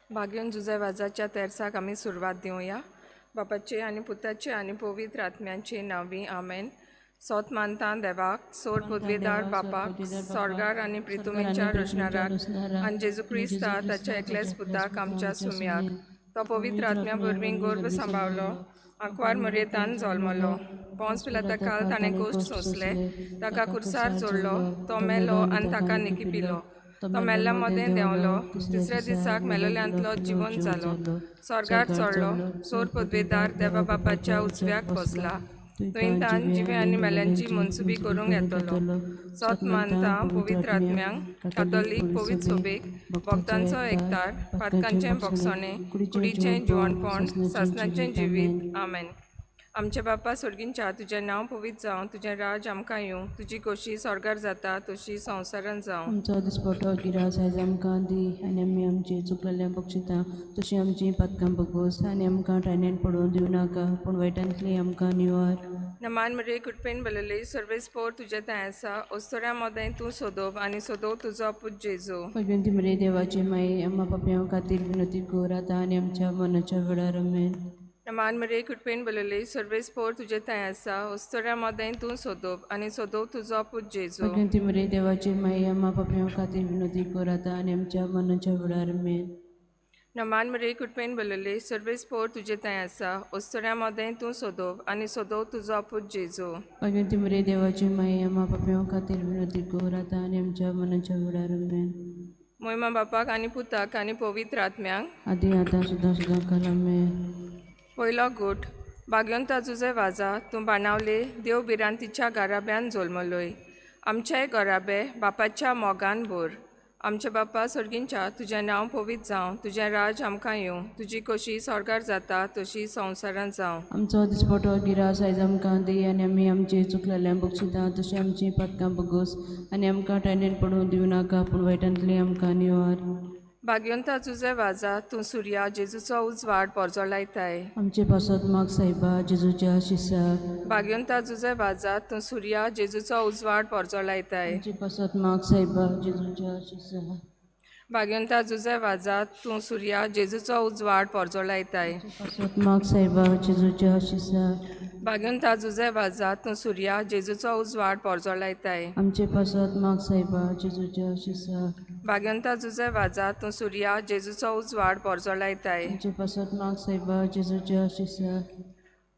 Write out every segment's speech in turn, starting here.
भाग्योन जुझे वाजाच्या तेर्साक आमी सुरवात दिवया. बापाचे आनी पुताचे आनी पवित्र आत्म्याचे नांवी आमेन. सोत मानता देवाक, सोर पदवेदार बापाक, सोर्गार आनी प्रितुमेच्या रोशणाराक आनी जेजू क्रिस्ता ताच्या एकल्याच पुताक आमच्या सुम्याक, तो पवित्र आत्म्या वरवीं गर्भ सांबाळलो, आंकवार मरेतान जल्मलो, पोंस पिलाता काल ताणें कोश्ट सोंसले, ताका कुर्सार जोडलो, तो मेलो आनी ताका निकिपिलो, तो मेल्ल्या मदें देंवलो, तिसऱ्या दिसाक मेलोल्यांतलो जिवन जालो, स्वर्गार चडलो, सोर पदवेदार देवा बापाच्या उजव्याक बसला, थंय तान जिवे आनी मेल्यांची मनसुबी करूंक येतलो. सोत मानता पवित्र आत्म्यांक, कातोलीक पवित्र सोबेक, भक्तांचो एकतार, पातकांचें बोगसणें, कुडीचें जिवणपण, सासणाचें जिवीत. आमेन. आमचे बापा सोर्गींच्या, तुजें नांव पवित्र जावं, तुजें राज आमकां येवं, तुजी खोशी स्वर्गार जाता तशी संवसारांत जावं. आमचो दिसपटो गिरास आयज आमकां दी आनी आमी आमची चुकलेल्या बक्षिता तशी आमची पातकां बगोस आनी आमकां ट्रायनेन पडोवन दिवं नाका, पूण वायटांतली आमकां निवार. नमान मरे कृपेन बलले सर्वेस्पोर तुजें थंय आसा, ओस्तोऱ्या मदें तूं सोदोव आनी सोदोव तुजो पूत जेजू. भगवंती मरे देवाची माई, आम्हा पापयां खातीर विनंती कर आतां आनी आमच्या मनाच्या वेळार. आमेन. नमान मरे कृपेन बलले सर्वेस्पोर तुजें थंय आसा, ओस्तोऱ्या मदें तूं सोदोव आनी सोदोव तुजो पूत जेजू. भगवंती मरे देवाची माई, आम्हा पापयां खातीर विनंती कर आतां आनी आमच्या मनाच्या वेळार. आमेन. नमान मरे कृपेन बलले सर्वेस्पोर तुजें थंय आसा, ओस्तोऱ्या मदें तूं सोदोव आनी सोदोव तुजो पूत जेजू. भगवंती मरे देवाची माई, आम्हा पापयां खातीर विनंती कर आतां आनी आमच्या मनाच्या वेळार. आमेन. मोयमा बापाक आनी पुताक आनी पवित्र आत्म्यांक, आदी आतां सुद्दां सुद्दां काल. आमेन. पयलो गूट. भाग्योंता जुझे वाजा, तूं बाणावले देव भिरांतीच्या घराब्यान जल्मलोय, आमच्याय घराबे बापाच्या मोगान भर. आमच्या बापा सर्गींच्या, तुजें नांव पवित्र जावं, तुजें राज आमकां येवं, तुजी खोशी स्वर्गार जाता तशी संवसारांत जावं. आमचो दिसपटो गिरास आयज आमकां दी आनी आमी आमची चुकलेल्या बक्षिता तशी आमची पातकां बगोस आनी आमकां ट्रायनेन पडोवन दिवं नाका, पूण वायटांतली आमकां निवार. भाग्योंता जुझे वाजा, तूं सुर्या जेजूचो उजवाड पोरजोलायताय. आमचे पासत माग सायबा जेजूच्या शिसाक. भाग्योंता जुझे वाजा, तूं सुर्या जेजूचो उजवाड पोरजोलायताय. आमचे पासत माग सायबा जेजूच्या शिसाक. भाग्योंता जुझे वाजा, तूं सुर्या जेजूचो उजवाड पोरजोलायताय. पासत माग सायबा जेजूच्या शिसाक. भाग्योंता जुझे वाजा, तूं सुर्या जेजूचो उजवाड पोरजोलायताय. आमचे पासत माग सायबा जेजूच्या शिसाक. भाग्योंता जुझे वाजा, तूं सुर्या जेजूचो उजवाड पोरजोलायताय. आमचे पासत माग सायबा जेजूच्या शिसाक.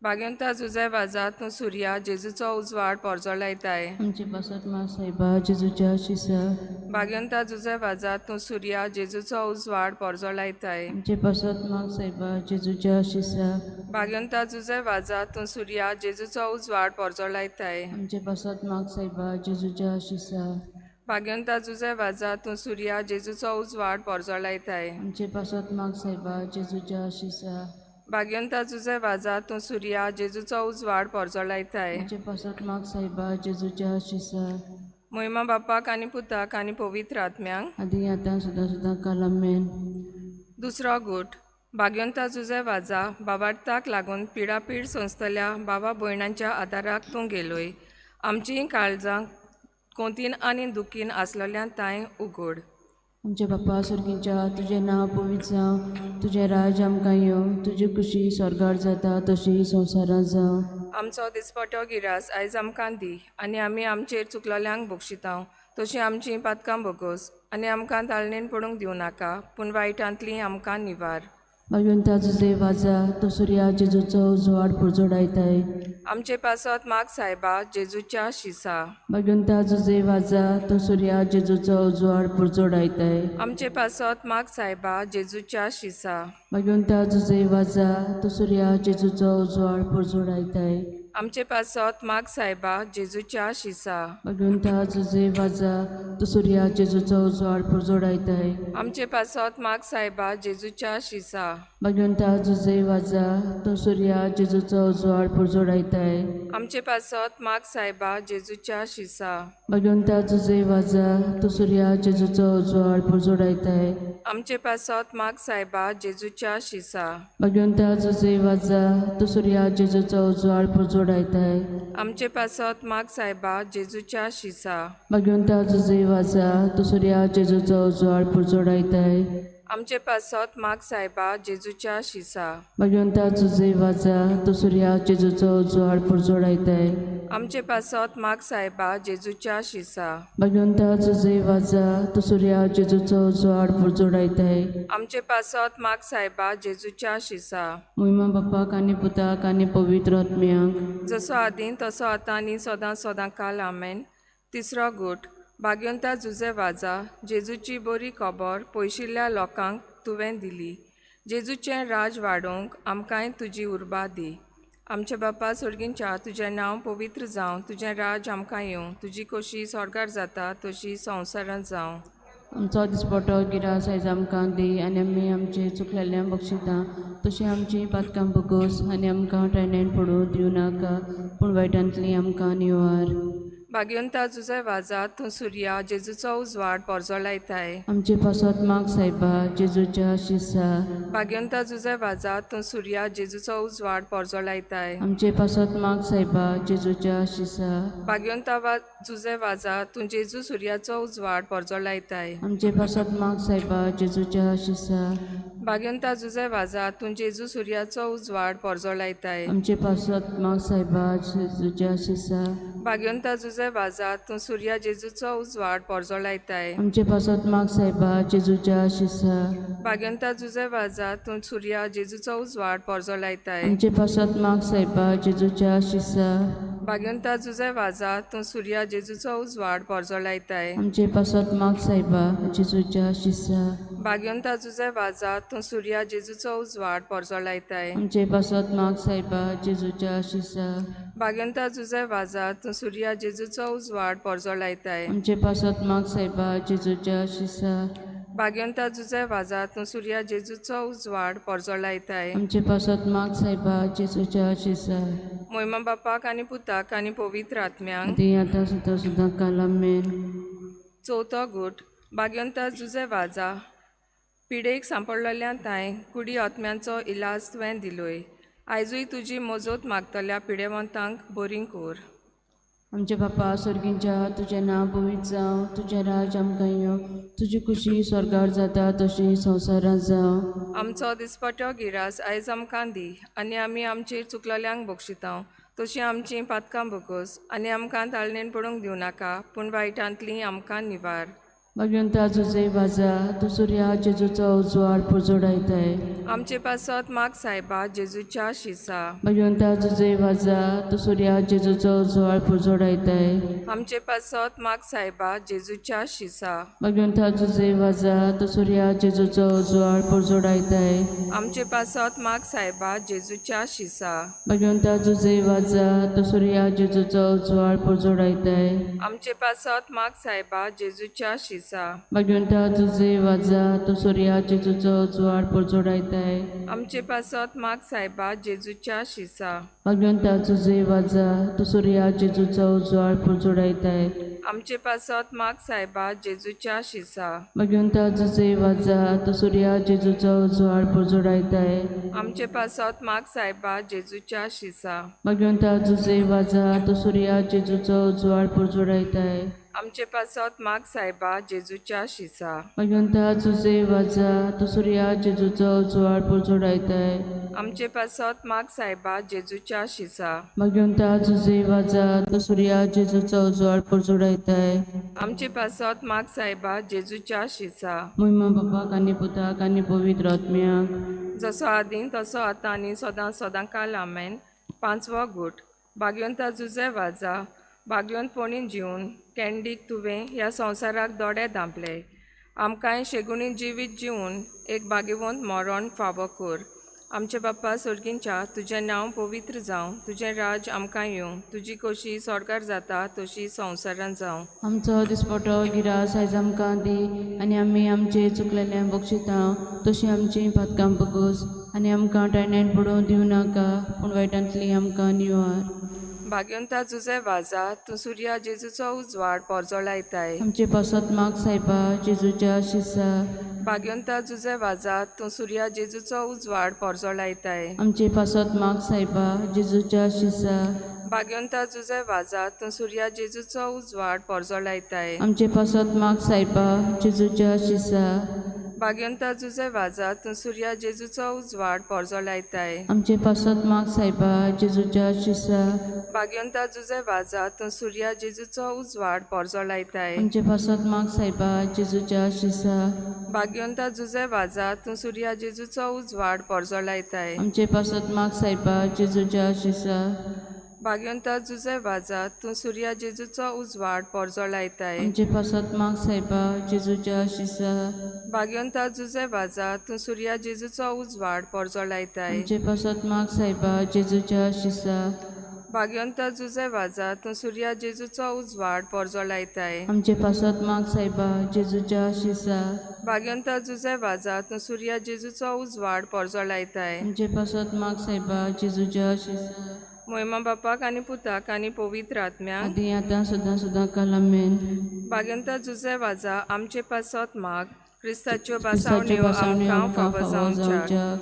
भाग्योंता जुझे वाजा, तूं सुर्या जेजूचो उजवाड पोरजोलायताय. आमचे पासत माग सायबा जेजूच्या शिसाक. भाग्योंता जुझे वाजा, तूं सुर्या जेजूचो उजवाड पोरजोलायताय. आमचे पासत माग सायबा जेजूच्या शिसाक. भाग्योंता जुझे वाजा, तूं सुर्या जेजूचो उजवाड पोरजोलायताय. आमचे पासत माग सायबा जेजूच्या शिसाक. भाग्योंता जुझे वाजा, तूं सुर्या जेजूचो उजवाड पोरजोलायताय. आमचे पासत माग सायबा जेजूच्या शिसाक. भाग्योंता जुझे वाजा, तूं सुर्या जेजूचो उजवाड पोरजोलायताय. आमचे पासत माग सायबा जेजूच्या शिसाक. मोहिमा बापाक आनी पुताक आनी पवित्र आत्म्यांक, आदी आतां सुद्दां सुद्दां काल. आमेन. दुसरो गूट. भाग्योंता जुझे वाजा, बाबार्थाक लागून पिडापीड सोंसतल्या बाबा भयणांच्या आदाराक तूं गेलोय, आमचीं काळजां कोंतीन आनी दुखीन आसलेल्या तांय उगड. आमचे बापा सर्गीच्या, तुजें नांव पवित्र जावं, तुजें राज आमकां येवं, तुजी खुशी स्वर्गार जाता तशी संवसारांत जावं. आमचो दिसपटो गिरास आयज आमकां दी आनी आमी आमचेर चुकलोल्यांक बक्षितांव तशीं आमचीं पातकां भोगोस आनी आमकां ताळणेन पडूंक दिवं नाका, पूण वायटांतलीं आमकां निवार. भाग्योंता जुझे वाजा, तो सुर्या जेजूचो उजवाड पुरजोडायताय. आमचे पासत माग सायबा जेजूच्या शिसा. भाग्योंता जुझे वाजा, तो सुर्या जेजूचो उजवाड पुरजोडायताय. आमचे पासत माग सायबा जेजूच्या शिसा. भाग्योंता जुझे वाजा, तो सुर्या जेजूचो उजवाड पुरजोडायताय. आमचे पासत माग सायबा जेजूच्या शिसा. भाग्योंता जुझे वाजा, तो सुर्या जेजूचो उजवाड पुरजोडायताय. आमचे पासत माग सायबा जेजूच्या शिसा. भाग्योंता जुझे वाजा, तो सुर्या जेजूचो उजवाड पुरजोडायताय. आमचे पासत माग सायबा जेजूच्या शिसा. भाग्योंता जुझे वाजा, तो सुर्या जेजूचो उजवाड पुरजोडायताय. आमचे पासत माग सायबा जेजूच्या शिसा. भाग्योंता जुझे वाजा, तो सुर्या जेजूचो उजवाड पुरजोडायताय. आमचे पासत माग सायबा जेजूच्या शिसा. भाग्योंता जुझे वाजा, तो सुर्या जेजूचो उजवाड पुरजोडायताय. आमचे पासत माग सायबा जेजूच्या शिसा. भाग्यवंता जुजे वाजा तूं सुर्या जेजूचो उजवाड पुरजोडायताय. आमचे पासत माग सायबा जेजूच्या शिसा. भाग्यवंता जुजे वाजा तूं सुर्या जेजूचो उजवाड पुरजोडायताय. आमचे पासत माग सायबा जेजूच्या शिसा. मोहिमा बापाक आनी पुताक आनी पवित्र आत्म्याक. जसो आदीं तसो आतां आनी सदां सदां काल आमेन. तिसरो गूट. भाग्यवंता जुजे वाजा जेजूची बरी खबर पयशिल्ल्या लोकांक तुवें दिली. जेजूचें राज वाडोवंक आमकांय तुजी उर्बा दी. आमच्या बापा सोर्गींच्या तुजें नांव पवित्र जावं, तुजें राज आमकां येवं, तुजी खोशी स्वर्गार जाता तशी संवसारांत जावं. आमचो दिसपटो गिरास आयज आमकां दी आनी आमी आमचे चुकलेल्या बक्षिता तशी आमची पातकां बगोस आनी आमकां ट्रेनेन पडूं दिवं नाका पूण वायटांतली आमकां निवार. भाग्यवंता जुजे वाजा तूं सुर्या जेजूचो उजवाड पोरजोलायताय. आमचे पासत माग सायबा जेजूच्या शिसा. भाग्यवंता जुजे वाजा तूं सुर्या जेजूचो उजवाड पोरजोलायताय. आमचे पासत माग सायबा जेजूच्या शिसा. भाग्यवंता जुजे वाजा तूं जेजू सुर्याचो उजवाड पोरजोलायताय. आमचे पासत माग सायबा जेजूच्या शिसा. भाग्यवंता जुजे वाजा तूं जेजू सुर्याचो उजवाड पोरजोलायताय. आमचे पासत माग सायबा जेजूच्या शिसा. भाग्यवंता जुजे वाजा तूं सुर्या जेजूचो उजवाड पोरजोलायताय. आमचे पासत माग सायबा जेजूच्या शिसा. भाग्यवंता जुजे वाजा तूं सुर्या जेजूचो उजवाड पोरजोलायताय. आमचे पासत माग सायबा जेजूच्या शिसा. भाग्यवंता जुजे वाजा तूं सुर्या जेजूचो उजवाड पोरजोलायताय. आमचे पासत माग सायबा जेजूच्या शिसा. भाग्यवंता जुजे वाजा तूं सुर्या जेजूचो उजवाड पोरजोलायताय. आमचे पासत माग सायबा जेजूच्या शिसा. भाग्यवंता जुजे वाजा तूं सुर्या जेजूचो उजवाड पोरजोलायताय. आमचे पासत माग सायबा जेजूच्या शिसा. भाग्यवंता जुजे वाजा तूं सुर्या जेजूचो उजवाड पोरजोलायताय. आमचे पासत माग सायबा जेजूच्या शिसा. मोहिमा बापाक आनी पुताक आनी पवित्र आत्म्यांक. ती आतां सुद्दां सुद्दां काल आमेन. चवथो गूट. भाग्यवंता जुजे वाजा पिडेक सांपडलेल्या तांय कुडी आत्म्यांचो इलाज तुवें दिलोय. आयजूय तुजी मजत मागतल्या पिडेवंतांक बरी कोर. आमचे बापा स्वर्गींच्या तुजें नांव पवित्र जावं, तुजें राज आमकां येवं, तुजी खुशी स्वर्गार जाता तशी संवसारांत जावं. आमचो दिसपटो गिरास आयज आमकां दी आनी आमी आमचेर चुकलेल्यांक बक्षितांव तशी आमची पातकां बगोस आनी आमकां ताळणेन पडूंक दिवं नाका पूण वायटांतली आमकां निवार. भाग्यवंता जुजे वाजा तूं सुर्या जेजूचो उजवाड पुरजोडायताय. आमचे पासत माग सायबा जेजूच्या शिसा. भाग्यवंता जुजे वाजा तूं सुर्या जेजूचो उजवाड पुरजोडायताय. आमचे पासत माग सायबा जेजूच्या शिसा. भाग्यवंता जुजे वाजा तूं सुर्या जेजूचो उजवाड पुरजोडायताय. आमचे पासत माग सायबा जेजूच्या शिसा. भाग्यवंता जुजे वाजा तूं सुर्या जेजूचो उजवाड पुरजोडायताय. आमचे पासत माग सायबा जेजूच्या शिसा. भाग्यवंता जुजे वाजा तूं सुर्या जेजूचो उजवाड पुरजोडायताय. आमचे पासत माग सायबा जेजूच्या शिसा. भाग्यवंता जुजे वाजा तूं सुर्या जेजूचो उजवाड पुरजोडायताय. आमचे पासत माग सायबा जेजूच्या शिसा. भाग्यवंता जुजे वाजा तूं सुर्या जेजूचो उजवाड पुरजोडायताय. आमचे पासत माग सायबा जेजूच्या शिसा. भाग्यवंता जुजे वाजा तूं सुर्या जेजूचो उजवाड पुरजोडायताय. आमचे पासत माग सायबा जेजूच्या शिसा. भाग्यवंता जुजे वाजा तूं सुर्या जेजूचो उजवाड पुरजोडायताय. आमचे पासत माग सायबा जेजूच्या शिसा. भाग्यवंता जुजे वाजा तूं सुर्या जेजूचो उजवाड पुरजोडायताय. आमचे पासत माग सायबा जेजूच्या शिसा. मोहिमा बापाक आनी पुताक आनी पवित्र आत्म्याक. जसो आदीं तसो आतां आनी सदां सदां काल आमेन. पांचवो गूट. भाग्यवंता जुजे वाजा भाग्यवंतपणी जिवन कॅन्डीक तुवें ह्या संवसाराक दोळे धांपले. आमकांय शेगुणी जिवीत जिवन एक भाग्यवंत मरण फावो कोर. आमचे बाप्पा सोर्गींच्या तुजें नांव पवित्र जावं, तुजें राज आमकां येवं, तुजी खोशी स्वर्गार जाता तशी संवसारांत जावं. आमचो दिसपटो गिरास आयज आमकां दी आनी आमी आमचे चुकलेल्या बक्षितांव तशी आमची पातकां बगोस आनी आमकां टायण्यान पडूं दिवं नाका पूण वायटांतली आमकां निवार. भाग्यवंता जुजे वाजा तूं सुर्या जेजूचो उजवाड पोरजोलायताय. आमचे पासत माग सायबा जेजूच्या शिसा. भाग्यवंता जुजे वाजा तूं सुर्या जेजूचो उजवाड पोरजोलायताय. आमचे पासत माग सायबा जेजूच्या शिसा. भाग्यवंता जुजे वाजा तूं सुर्या जेजूचो उजवाड पोरजोलायताय. आमचे पासत माग सायबा जेजूच्या शिसा. भाग्यंता जुजे वाजा तूं सुर्या जेजूचो उजवाड पोरजोलायताय. आमचे पासत माग सायबा जेजूच्या शिसा. भाग्यंता जुजे वाजा तूं सुर्या जेजूचो उजवाड पोरजोलायताय. आमचे पासत माग सायबा जेजूच्या शिसा. भाग्यंता जुजे वाजा तूं सुर्या जेजूचो उजवाड पोरजोलायताय. आमचे पासत माग सायबा जेजूच्या शिसा. भाग्यंता जुजे वाजा तूं सुर्या जेजूचो उजवाड पोरजोलायताय. आमचे पासत माग सायबा जेजूच्या शिसा. भाग्यंता जुजे वाजा तूं सुर्या जेजूचो उजवाड पोरजोलायताय. आमचे पासत माग सायबा जेजूच्या शिसा. भाग्यंता जुजे वाजा तूं सुर्या जेजूचो उजवाड पोरजोलायताय. आमचे पासत माग सायबा जेजूच्या शिसा. भाग्यंता जुजे वाजा तूं सुर्या जेजूचो उजवाड पोरजोलायताय. आमचे पासत माग सायबा जेजूच्या शिसा. मोयमा बापाक आनी पुताक आनी पवित्र आत्म्याक आदी आतां सदां सदां काल आमेन. भाग्यंता जुजे वाजा आमचे पासत माग क्रिस्ताच्यो बासावण्यो आमकां फावो जावच्याक.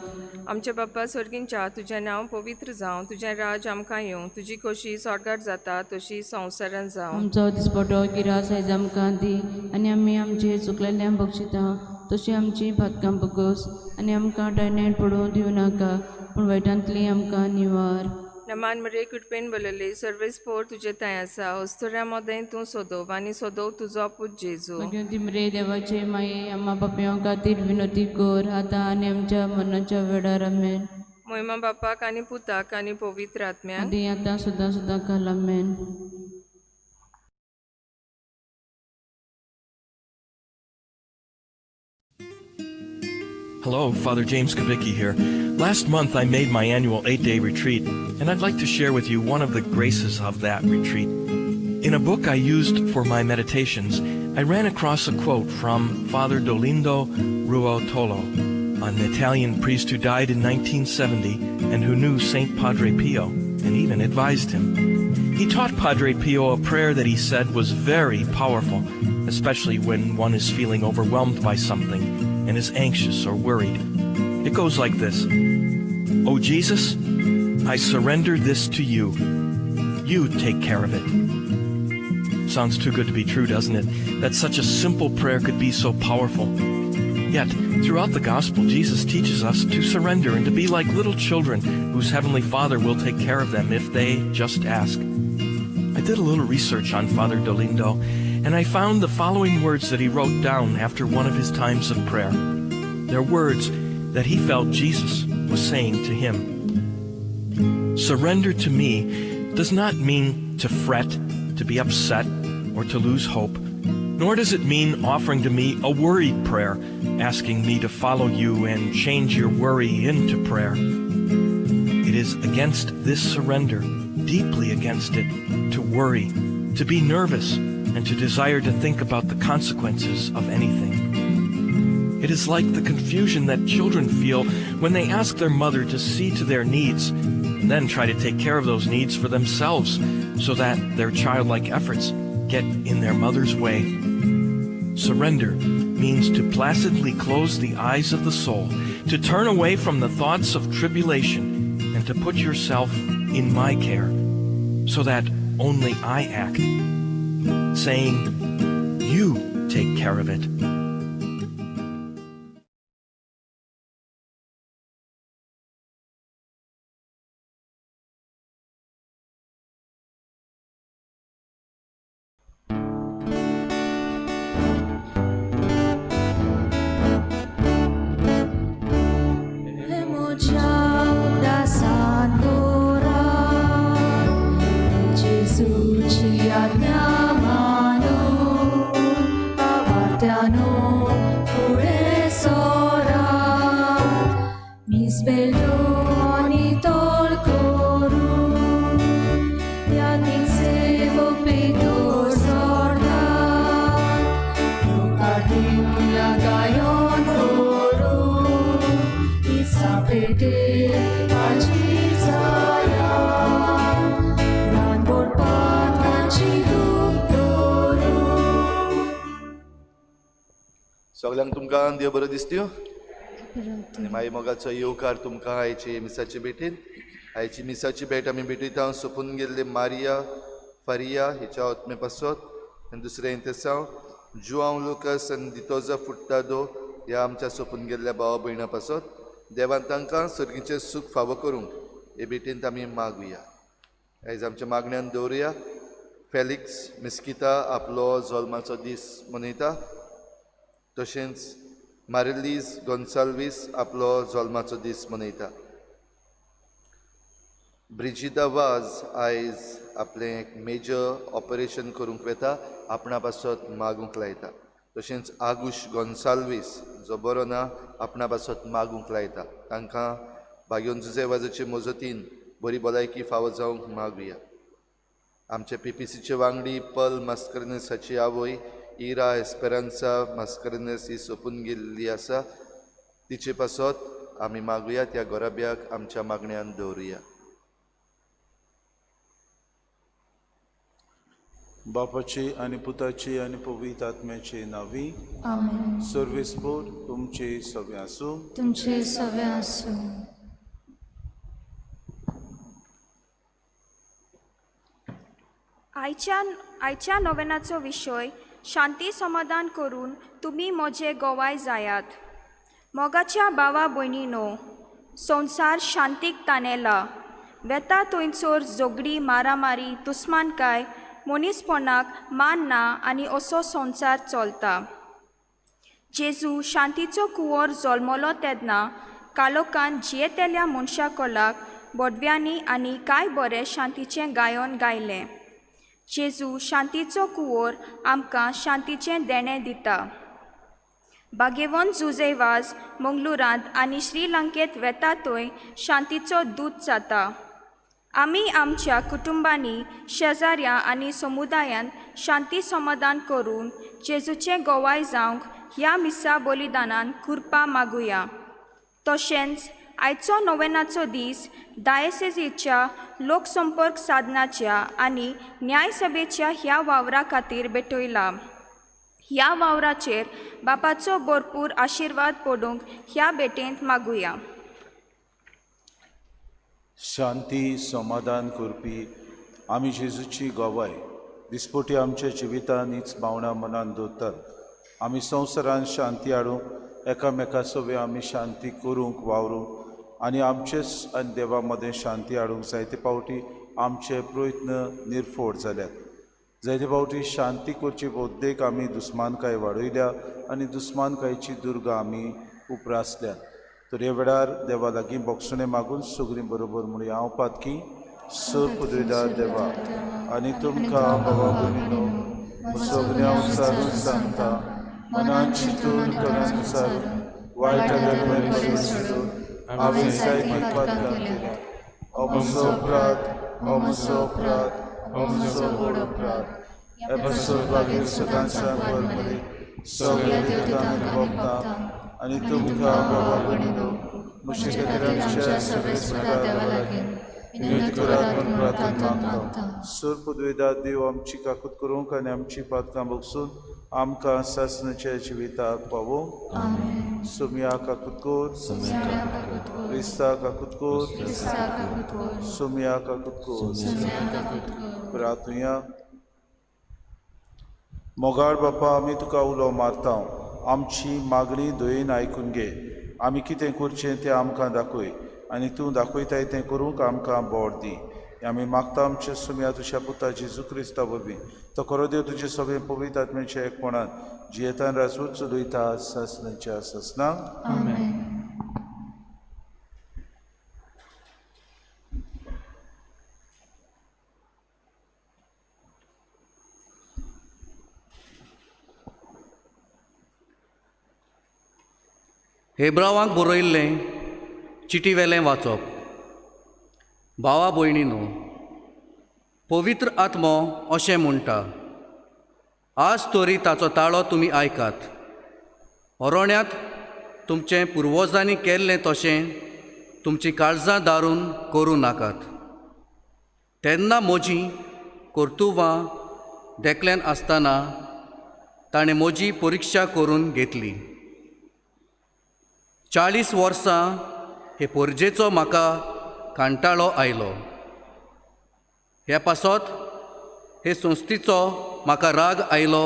आमचे बाप्पा स्वर्गींच्या तुजें नांव पवित्र जावं, तुजें राज आमकां येवं, तुजी खोशी स्वर्गार जाता तशी संवसारान जावं. आमचो दिसपटो गिरास आयज आमकां दी आनी आमी आमचे चुकलेल्यांक बक्षिता तशी आमची भातकां बगोस आनी आमकां टायण्यान पडूं दिवं नाका पूण वायटांतली आमकां निवार. नमान मरे कृपेन बलयली सर्वेस्पोर तुजे थंय आसा, अस्तुऱ्यां मदें तूं सोदोव आनी सोदोव तुजो पूत जेजू. भगवंती मरे देवाचे माये आम्हा पापयां खातीर विनवती कर आतां आनी आमच्या मरणाच्या वेळार आमेन. मोयमा बापाक आनी पुताक आनी पवित्र आत्म्याक आदी आतां सदां सदां काल आमेन. Hello, Father James Kubicki here. Last month I made my annual 8-day retreat, and I'd like to share with you one of the graces of that retreat. In a book I used for my meditations, I ran across a quote from Father Dolindo Ruotolo, an Italian priest who died in 1970 and who knew St. Padre Pio and even advised him. He taught Padre Pio a prayer that he said was very powerful, especially when one is feeling overwhelmed by something and is anxious or worried. It goes like this. Oh Jesus, I surrender this to you. You take care of it. Sounds too good to be true, doesn't it? That such a simple prayer could be so powerful. Yet, throughout the gospel, Jesus teaches us to surrender and to be like little children whose heavenly Father will take care of them if they just ask. I did a little research on Father Dolindo, and I found the following words that he wrote down after one of his times of prayer. They're words that he felt Jesus was saying to him. Surrender to me does not mean to fret, to be upset, or to lose hope. Nor does it mean offering to me a worried prayer, asking me to follow you and change your worry into prayer. It is against this surrender, deeply against it, to worry, to be nervous, and to desire to think about the consequences of anything. It is like the confusion that children feel when they ask their mother to see to their needs and then try to take care of those needs for themselves so that their childlike efforts get in their mother's way. Surrender means to placidly close the eyes of the soul, to turn away from the thoughts of tribulation, and to put yourself in my care so that only I act, saying, you take care of it. सगळ्यांक तुमकां देव बरो दिसत्यो आनी मागीर मोगाचो येवकार तुमकां आयचे मिसाचे भेटीन. आयची मिसाची भेट आमी भेटयता सोंपून गेल्ले मारिया फारिया हिच्या आत्मे पासत आनी दुसरें इंतेसांव जुआंव लुकास आनी दितोजा फुट्टादो ह्या आमच्या सोंपून गेल्ल्या भावा भयणा पासत देवान तांकां सर्गीचें सूख फावो करूंक हे भेटेंत आमी मागुया. आयज आमच्या मागण्यान दवरुया. फेलिक्स मिस्किता आपलो जल्माचो दीस मनयता, तशेंच मारिलीज गोन्साल्वीस आपलो जल्माचो दीस मनयता. ब्रिजिता वाज आयज आपलें एक मेजर ऑपरेशन करूंक वता, आपणा पासत मागूंक लायता. तशेंच आगूश गोन्साल्वीस जो बरो ना आपणा पासत मागूंक लायता. तांकां भाग्योन जुजे वाजाचे मजतीन बरी भलायकी फावो जावंक मागुया. आमचे पीपीसीचे वांगडी पल मास्करनेस हाची आवय इरा एस्पेरांसा मास्करनेस ही सोंपून गेल्ली आसा, तिचे पासत आमी मागुया. त्या गोराब्याक आमच्या मागण्यान दवरुया. बापाचे आनी पुताचे आनी पवित्र आत्म्याचे नांवी आमेन. सर्वेस्पोर तुमचे सगळे आसूं. तुमचे सगळे आसूं. आयच्या नोवेनाचो विशय शांती समाधान करून तुमी म्हजे गोवाय जायात. मोगाच्या भावा भयणीनो, संवसार शांतीक तानेला. वेता थंयसर झगडी, मारामारी, दुस्मानकाय, मनीसपणाक मान ना आनी असो संवसार चलता. जेजू शांतीचो कुंवर जल्मलो तेन्ना कालोकान जियेतल्या मनशा कोलाक बोडव्यांनी आनी कांय बरें शांतीचें गायन गायलें. जेजू शांतीचो कुंवर आमकां शांतीचें देणें दिता. भाग्यवंत जुजे वाज मंगळुरांत आनी श्रीलंकेंत वेता थंय शांतीचो दूत जाता. आमी आमच्या कुटुंबांनी, शेजाऱ्या आनी समुदायांत शांती समाधान करून जेजूचें गोवाय जावंक ह्या मिसा बलिदानान कृपा मागुया. तशेंच आयचो नोवेनाचो दीस डायसेजीच्या लोकसंपर्क साधनाच्या आनी न्यायसभेच्या ह्या वावरा खातीर भेटयला. ह्या वावराचेर बापाचो भरपूर आशिर्वाद पडूंक ह्या भेटेंत मागुया. शांती समाधान करपी आमी जेजूची गवाय दिसपटी आमच्या जिवितान हीच भावना मनान दवरतात. आमी संवसारान शांती हाडूंक एकामेका सवें आमी शांती करूंक वावरूंक आनी आमचेच आनी देवा मदें शांती हाडूंक जायते फावटी आमचे प्रयत्न निर्फोड जाल्यात. जायते फावटी शांती करची बद्देक आमी दुस्मानकाय वाडयल्या आनी दुस्मानकायची दुर्गा आमी उप्रासल्यात. तर ह्या वेळार देवा लागीं बोगसणें मागून सगळीं बरोबर म्हणया. हांव पातकी सर पदवीदार देवा आनी तुमकां बाबा भयणीनो सगळ्यां विचारून सांगता, मनान चिंतून कणान विचारून वायट चिंतून हांवें जायतीं पातकां केल्या. हो म्हजो अपराध, हो म्हजो अपराध, हो म्हजो व्हड अपराध. हे पासत मागीर सदांच मरे सगळ्या देवतांक भोगता आनी तुमकां बाबा भयणीनो म्हजे खातीर आमच्या सगळे देवा लागीं विनंती करात म्हूण प्रार्थना मागता. सर पदवेदार देव आमची काकूत करूंक आनी आमची पातकां बगसून आमकां सासणाच्या जिविताक पावोवंक. सोम्या काकूत कर, क्रिस्ता काकूत कर, सोम्या काकूत कर. प्रार्थुया. मोगाळ बापा, आमी तुका उलो मारता. आमची मागणी दयेन आयकून घे. आमी कितें करचें तें आमकां दाखय आनी तूं दाखयताय तें करूंक आमकां बोड दी. आमी मागता आमच्या सुम्या तुज्या पुता जेजू क्रिस्ता वरवीं. तो खरो देव तुजे सगळें पवित्र आत्म्याच्या एकपणान जियेतान राजवट चलयता सासणाच्या सासणाक. हेब्रावांक बरयल्लें चिटीवेलें वाचप. भावा भयणीनो, पवित्र आत्मो अशें म्हणटा, आज तरी ताचो ताळो तुमी आयकात. अरण्यांत तुमचें पुर्वजांनी केल्लें तशें तुमचीं काळजां दारून करूं नाकात. तेन्ना म्हजीं कर्तुबां देखल्यान आसतना ताणें म्हजी परिक्षा करून घेतली. 40 वर्सां हे परजेचो म्हाका कांटाळो आयलो. हे पासत हे संस्थेचो म्हाका राग आयलो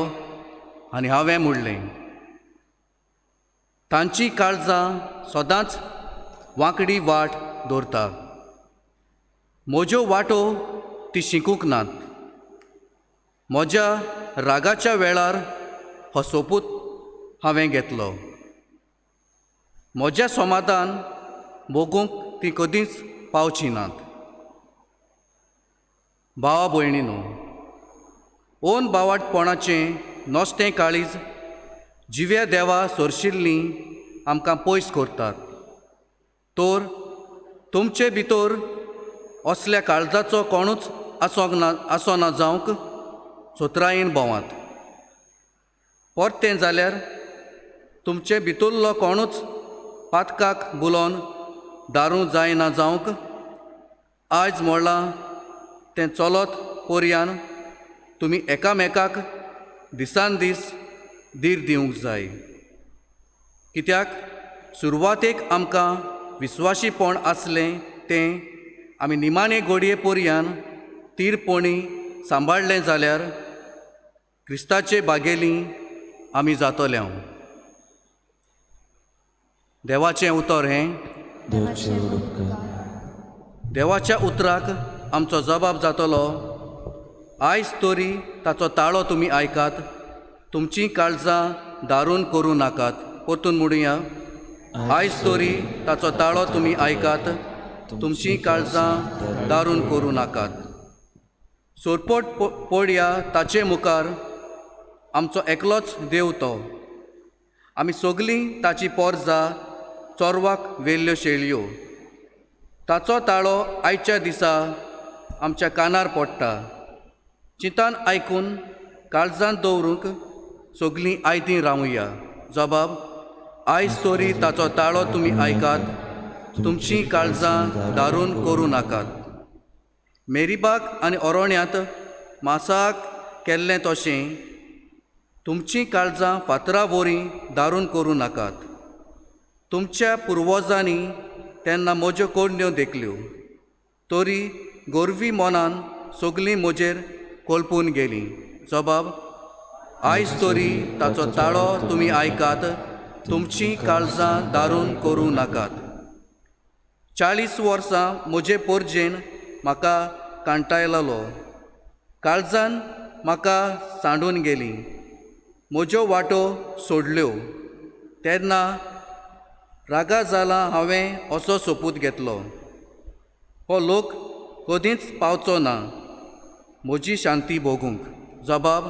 आनी हांवें म्हणलें, तांची काळजां सदांच वांकडी वाट दवरता. म्हज्यो वाटो ती शिकूंक नात. म्हज्या रागाच्या वेळार हो सोपूत हांवें घेतलो. म्हजें समाधान भोगूंक ती कदींच पावची नात. भावा भयणीनो, ओन बावाटपणाचें नस्तें काळीज जिव्या देवा सोरशिल्लीं आमकां पयस करतात. तर तुमचे भितर असल्या काळजाचो कोणूच आसोंक ना आसना जावंक सोत्रायेन भोंवात. परतें जाल्यार तुमचे भितरलो कोणूच पातकाक बुलोवन दारू जायना जावंक आयज म्हणलां तें चलत पर्यान तुमी एकामेकाक दिसान दीस धीर दिवंक जाय. कित्याक सुरवातेक आमकां विस्वाशीपण आसलें तें आमी निमाणे घडये पर्यान तीरपणी सांबाळ्ळें जाल्यार क्रिस्ताचे बागेली आमी जातले. देवाचें उतर हें. देवाच्या उतराक आमचो जबाब जातलो. आयज तरी ताचो ताळो तुमी आयकात, तुमचीं काळजां दारून करूं नाकात. परतून म्हणुया, आयज तरी ताचो ताळो तुमी आयकात, तुमचीं काळजां दारून करूं नाकात. सोरपोट पडया ताचे मुखार आमचो एकलोच देव तो. आमी सगलीं ताची पोरजा चोरवाक व्हेल्ल्यो शेळयो. ताचो ताळो आयच्या दिसा आमच्या कानार पडटा. चिंतान आयकून काळजांत दवरूंक सगलीं आयतीं रावया. जबाब, आयज तरी ताचो ताळो तुमी आयकात, तुमचीं काळजां दारून करूं नाकात. मेरीबाक आनी ओरोण्यांत मासाक केल्लें तशें तुमचीं काळजां फातरा वरी दारून करूं नाकात. तुमच्या पुर्वजांनी तेन्ना म्हज्यो कोडण्यो देखल्यो, तरी गोरवी मनान सगलीं म्हजेर कोलपून गेलीं. जबाब, आयज तरी ताचो ताळो तुमी आयकात, तुमचीं काळजां दारून करूं नाकात. 40 वर्सां म्हजे पोरजेन म्हाका कांटायलो, काळजान म्हाका सांडून गेली, म्हज्यो वाटो सोडल्यो. तेन्ना रागा जाला हांवें असो सोपूत घेतलो, हो लोक कदींच पावचो ना म्हजी शांती भोगूंक. जबाब,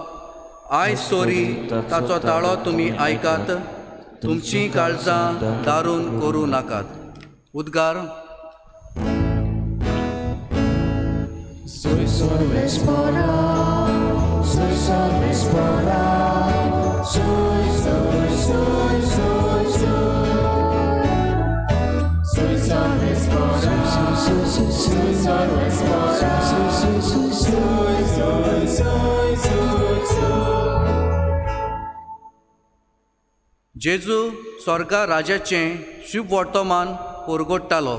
आयज तरी ताचो ताळो तुमी आयकात, तुमचीं काळजां दारून करूं नाकात. उद्गार. जेजू स्वर्गा राजाचें शुभ वर्तमान परगट्टालो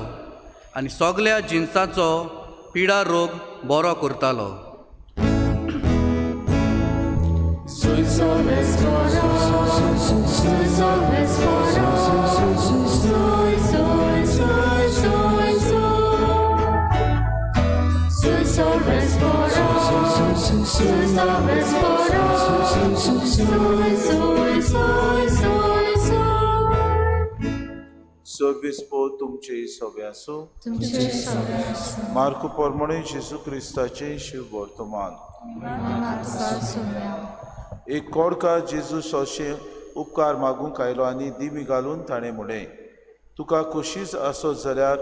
आनी सगल्या जिनसाचो पिडा रोग बरो करतालो. सर्वीस पो तुमचे सगळे आसूं. मार्कू प्रमाणे जेजू क्रिस्ताचे शिव वर्तमान. एक कोडका जेजू सोशे उपकार मागूंक आयलो आनी दिमी घालून ताणें म्हणलें, तुका खोशीच आसत जाल्यार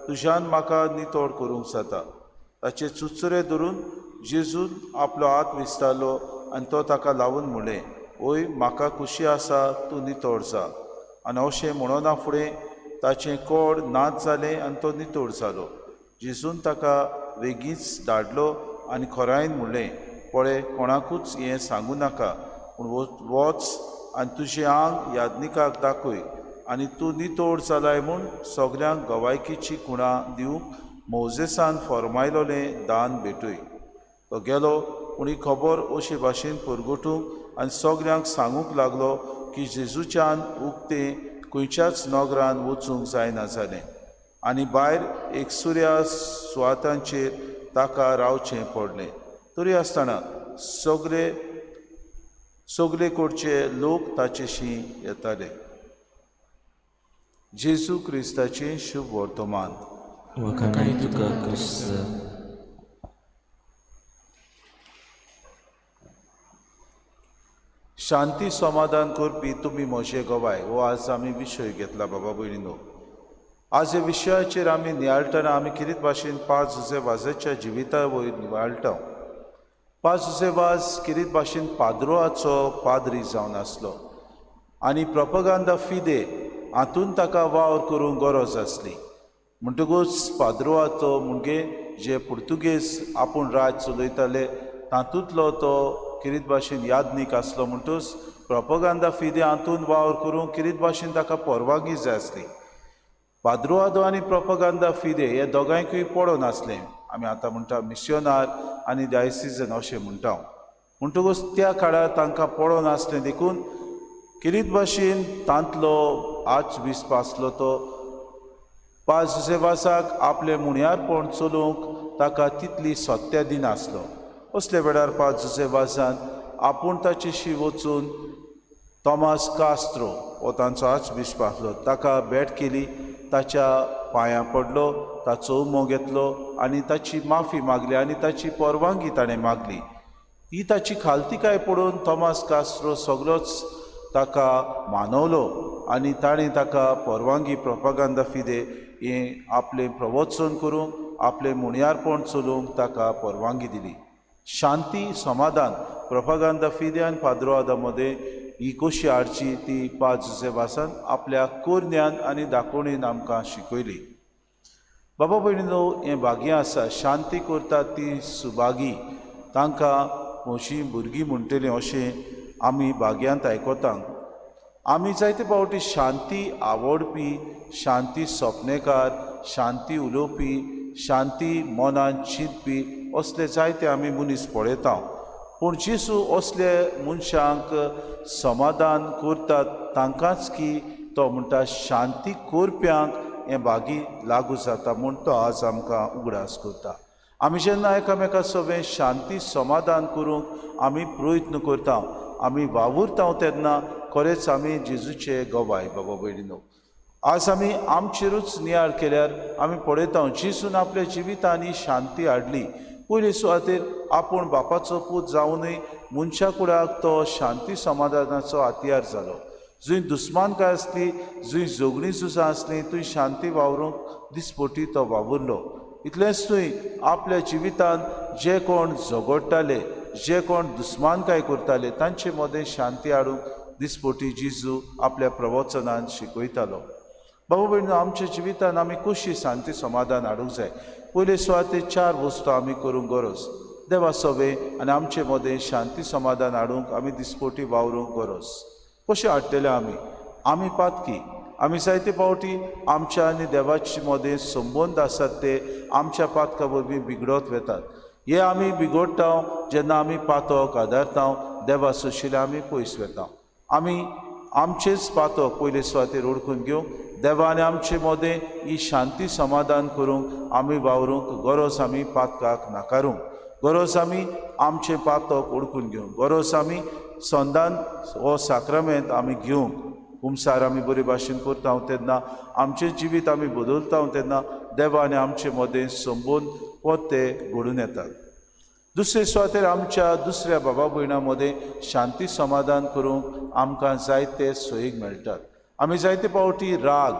तुज्यान म्हाका नितळ करूंक जाता. ताचे चुचरे धरून जेजून आपलो हात विस्तारलो आनी तो ताका लावन म्हणलें, ओय म्हाका खोशी आसा, तूं नितळ जा. आनी अशें म्हणना फुडें ताचें कोड नाच जालें आनी तो नितळ जालो. जेजून ताका वेगींच धाडलो आनी खोरायन म्हणलें, पळय कोणाकूच हें सांगूं नाका, पूण वच आनी तुजें आंग याज्ञिकाक दाखय आनी तूं नितळ जालाय म्हूण सगल्यांक गवायकीची खुणा दिवंक मोजेसान फॉर्मायलोलें दान भेटय. तो गेलो पूण ही खबर अशे भाशेन परगटूंक आनी सगल्यांक सांगूंक लागलो की जेजूच्यान उक्तें खंयच्याच नगरान वचूंक जायना जालें आनी भायर एकसुऱ्या सुवातांचेर ताका रावचें पडलें. तरी आसतना सगळे सगळे कडचे लोक ताचेशी येताले. जेजू क्रिस्ताचें शुभ वर्तमान. तुका क्रिस्त. शांती समाधान करपी तुमी म्हजे गवाय हो आज आमी विशय घेतला. बाबा भयणीनो, आज ह्या विशयाचेर आमी नियाळटना आमी किरीत भाशेन पांच जुजे वाजाच्या जिविता वयर निवाळटा. पांच जुजे वाज किरीत भाशेन पाद्रोआचो पाद्री जावन आसलो आनी प्रोपगांदा फिदे हातून ताका वावर करूंक गरज आसली. म्हणटकूच पाद्रोआचो म्हणजे जे पुर्तुगेज आपूण राज चलयताले तातूंतलो तो किरीत भाशेन यादनीक आसलो. म्हणटूच प्रोपगांदा फिदे हातून वावर करूंक किरीत भाशेन ताका परवानगी जाय आसली. पाद्रोआदो आनी प्रोपगांदा फिदे हे दोगांयकूय पडोन आसलें. आमी आतां म्हणटा मिसियोनार आनी डायसिजन अशें म्हणटा. म्हणटकूच त्या काळार तांकां पडोन आसलें देखून किरीत भाशेन तांतलो आर्चबिस्प आसलो तो पाज जुजेवासाक आपलें मुणयारपण चलोवंक ताका तितली सत्या दिनासलो. असले वेळार पाज जुजेवासान आपूण ताचेशी वचून तॉमास कास्त्रो हो तांचो आर्चबिस्प आसलो ताका भेट केली, ताच्या पांयां पडलो, ताचो उमो घेतलो आनी ताची माफी मागली आनी ताची परवानगी ताणें मागली. ही ताची खालतिकाय पळोवन तॉमास कास्त्रो सगळोच ताका मानवलो आनी ताणें ताका परवानगी प्रोपागांदा फिदे हें आपलें प्रवचन करूंक आपलें मुणयारपण चलोवंक ताका परवानगी दिली. शांती समाधान प्रोपागांदा फिदे आनी पाद्रोआदा मदें ही कशी हाडची ती पाज जुजेवासान आपल्या कोरन्यान आनी दाखोवणेन आमकां शिकयली. बाबा भयणीनो, हें भाग्य आसा, शांती करतात ती सुभागी, तांकां म्हजी भुरगीं म्हणटलीं अशें आमी भाग्यांत आयकता. आमी जायते फावटी शांती आवडपी, शांती सपनेकार, शांती उलोवपी, शांती मनान चिंतपी असले जायते आमी मनीस पळयता. पूण जेजू असले मनशांक समाधान करतात तांकांच की तो म्हणटा शांती करप्यांक हें भागी लागू जाता म्हूण तो आज आमकां उगडास करता. आमी जेन्ना एकामेका सगळें शांती समाधान करूंक आमी प्रयत्न करता, आमी वावुरता तेन्ना खरेंच आमी जेजूचे गवाय. बाबा भयणीनो, आज आमी आमचेरूच नियाळ केल्यार आमी पळयता जेजून आपल्या जिवितांनी शांती हाडली. पयले सुवातेर आपूण बापाचो पूत जावनूय मनशा कुडाक तो शांती समाधानाचो हातयार जालो. जंय दुस्मानकाय आसली, जंय झगडीं झुजां आसलीं थंय शांती वावरूंक दिसपटी तो वावुरलो. इतलेंच न्हय, आपल्या जिवितांत जे कोण झगडटाले, जे कोण दुस्मानकाय करताले तांचे मदें शांती हाडूंक दिसपटी जेजू आपल्या प्रवचनान शिकयतालो. बाबा भयणीनो, आमच्या जिवितांत आमी कशी शांती समाधान हाडूंक जाय. पयले सुवातेर चार वस्तू आमी करूंक गरज. देवा सवे आनी आमचे मदें शांती समाधान हाडूंक आमी दिसपटी वावरूंक गरज. कशें हाडटले आमी? आमी पातकी, आमी जायते फावटी आमच्या आनी देवाचे मदें संबंद आसात ते आमच्या पातका वरवीं बिगडत वेतात. हे आमी बिगडटा जेन्ना आमी पातक आदारता, देवा सोशिल्ले आमी पयस वेता. आमी आमचेच पातक पयले सुवातेर ओळखून घेवंक देवा आनी आमचे मदें ही शांती समाधान करूंक आमी वावरूंक गरज. आमी पातकाक नाकारूंक गरज, आमी आमचें पातक ओळखून घेवंक गरज, आमी संदान हो साक्रामेंत आमी घेवंक. कुमसार आमी बरे भाशेन करता तेन्ना आमचें जिवीत आमी बदलता तेन्ना देवा आनी आमचे मदें संबंद परते घडून येतात. दुसरे सुवातेर आमच्या दुसऱ्या बाबा भयणां मदें शांती समाधान करूंक आमकां जायते सोयीक मेळटात. आमी जायते फावटी राग,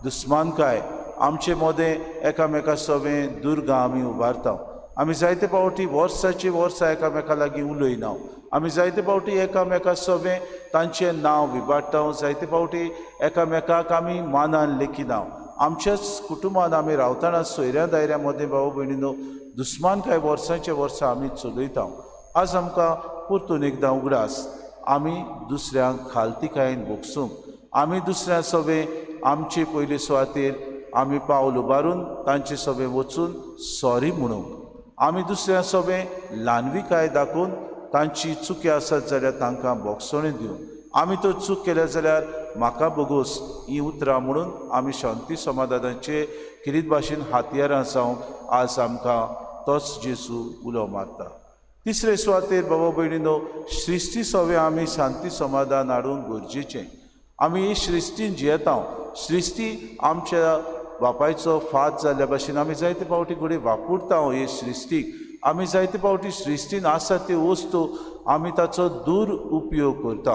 दुस्मानकाय आमचे मदें एकामेका सवें दुर्गां आमी उबारता. आमी जायते फावटी वर्साची वर्सां एकामेका लागीं उलयना. आमी जायते फावटी एकामेका सवें तांचें नांव विबाडटा. जायते फावटी एकामेकाक आमी मानान लेखिना. आमच्याच कुटुंबान आमी रावतना सोयऱ्या दायऱ्या मदें भाव भयणीनो दुस्मानकाय वर्सांचे वर्सां आमी चलयता. आज आमकां परतून एकदां उगडास आमी दुसऱ्यांक खालतिकायेन भोगसूंक, आमी दुसऱ्या सवें आमचे पयले सुवातेर आमी पावल उबारून तांचे सवें वचून सॉरी म्हणूंक, आमी दुसऱ्या सवें ल्हानविकाय दाखोवन तांची चुकी आसत जाल्यार तांकां बोगसणी दिवंक, आमी तो चूक केल्या जाल्यार म्हाका भोगोस हीं उतरां म्हणून आमी शांती समाधानाचे किरीत भाशेन हातयारां जावंक आज आमकां तोच जेजू उलो मारता. तिसरे सुवातेर बाबा भयणीनो सृश्टी सवे आमी शांती समाधान हाडूंक गरजेचें. आमी ही सृश्टीन जियेता, सृश्टी आमच्या बापायचो फात जाल्ल्या भाशेन आमी जायते फावटी घडये वापरता हे सृश्टीक. आमी जायते फावटी सृश्टीन आसा त्यो वस्तू आमी ताचो दुरुपयोग करता.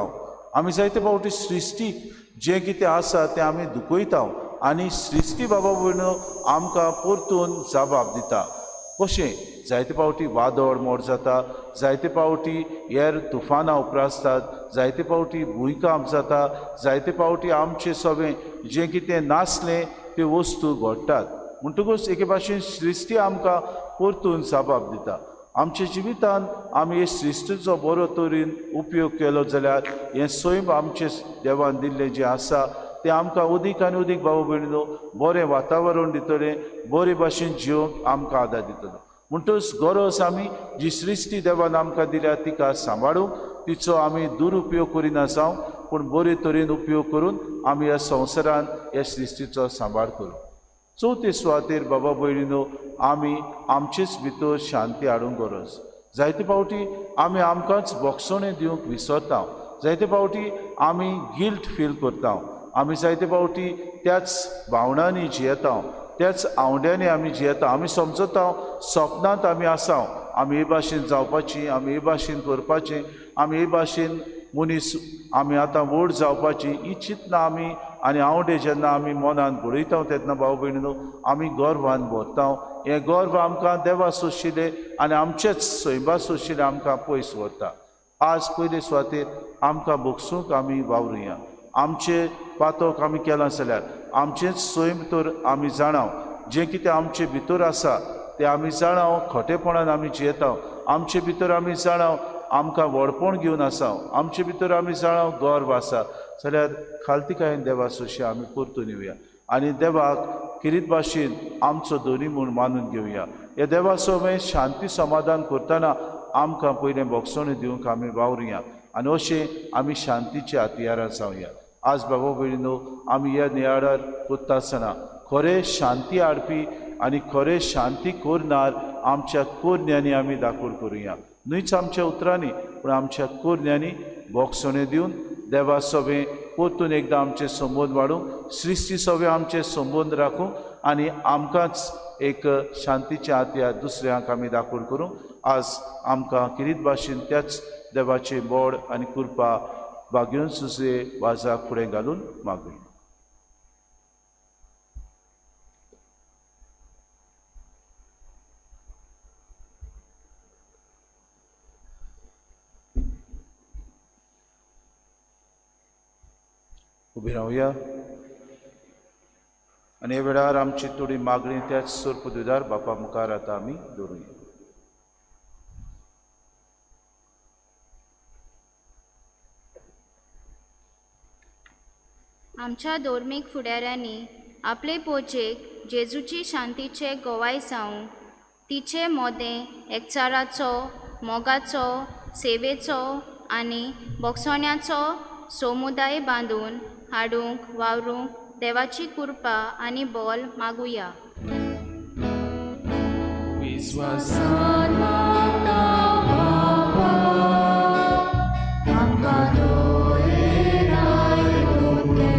आमी जायते फावटी सृश्टीक जें कितें आसा तें आमी दुखयता आनी सृश्टी बाबा भयणो आमकां परतून जबाब दिता. कशें जायते फावटी वादळ मोड जाता, जायते फावटी हेर तुफानां उप्रासतात, जायते फावटी भुंयकांप जाता, जायते फावटी आमचें सगळें जें कितें नासलें त्यो वस्तू घडटात. म्हणटकूच एके भाशेन सृश्टी आमकां परतून जबाब दिता. आमच्या जिवितान आमी हे सृश्टीचो बरो तरेन उपयोग केलो जाल्यार हें सैम आमचें देवान दिल्लें जें आसा तें आमकां अदीक आनी अदीक बाबा भयणीनो बरें वातावरण दितलें, बरे भाशेन जिवंक आमकां आदार दितलो. म्हणटकच गरज आमी जी सृश्टी देवान आमकां दिल्या तिका सांबाळूंक, तिचो आमी दुरुपयोग करिना जावं, पूण बरे तरेन उपयोग करून आमी ह्या संवसारान ह्या सृश्टीचो सांबाळ करूं. चवथे सुवातेर बाबा भयणीनो आमी आमचेच भितर शांती हाडूंक गरज. जायते फावटी आमी आमकांच भोगसणें दिवंक विसरता, जायते फावटी आमी गिल्ट फील करता, आमी जायते फावटी त्याच भावनांनी जियेता, त्याच आंवड्यांनी आमी जियेता. आमी समजता सपनांत आमी आसा, आमी हे भाशेन जावपाची, आमी हे भाशेन करपाचें, आमी हे भाशेन मनीस आमी आतां व्हड जावपाची ही चिंतना आमी आनी आंवडे जेन्ना आमी मनान घडयता तेन्ना भाव भयणीनो आमी गर्वान भरता. हें गर्व आमकां देवा सोशिल्लें आनी आमचेच सैमा सोशिल्लें आमकां पयस व्हरता. आज पयले सुवातेर आमकां भोगसूंक आमी वावरुया. आमचें पातक आमी केलां जाल्यार आमचेंच सैम तर आमी जाणाव, जें कितें आमचे भितर आसा तें आमी जाणाव, खोटेपणान आमी जियेता. आमचे भितर आमी जाणाव आमकां व्हडपण घेवन आसा, आमचे भितर आमी जाणाव गर्व आसा जाल्यार खालतीकायेन देवा सोशी आमी परतून येवया आनी देवाक किरीत भाशेन आमचो धनी म्हूण मानून घेवया. ह्या देवा सवें शांती समाधान करतना आमकां पयलें भोगसणें दिवंक आमी वावरुया आनी अशें आमी शांतीच्या हत्यारां जावया. आज बाबा भयणीनो आमी ह्या नियाळार कोत्ता आसतना खरें शांती हाडपी आनी खरें शांती करणार आमच्या कोरण्यांनी आमी दाखोवण करुया. न्हयच आमच्या उतरांनी पूण आमच्या कोरण्यांनी भोगसणें दिवन देवा सवें परतून एकदां आमचे संबंद वाडूंक, सृश्टी सवें आमचे संबंद राखूंक आनी आमकांच एक शांतीचे हातयार दुसऱ्यांक आमी दाखोवण करूंक आज आमकां किरीत भाशेन त्याच देवाचे बोड आनी कृपा बागेवन सुसे वाजाक फुडें घालून मागुया. उबी रावया आनी ह्या वेळार आमची थोडी मागणी त्याच सोरपदुदार बापा मुखार आतां आमी दवरुया. आमच्या धर्मीक फुडाऱ्यांनी आपले पोचेक जेजूची शांतीचे गोवाय जावंक तिचे मोदें एकचाराचो, मोगाचो, सेवेचो आनी भोगसण्याचो समुदाय बांदून हाडूंक वावरूंक देवाची कृपा आनी बोल मागुया. विश्वासान मागता बापा, आमकां दोळे आयकून घे.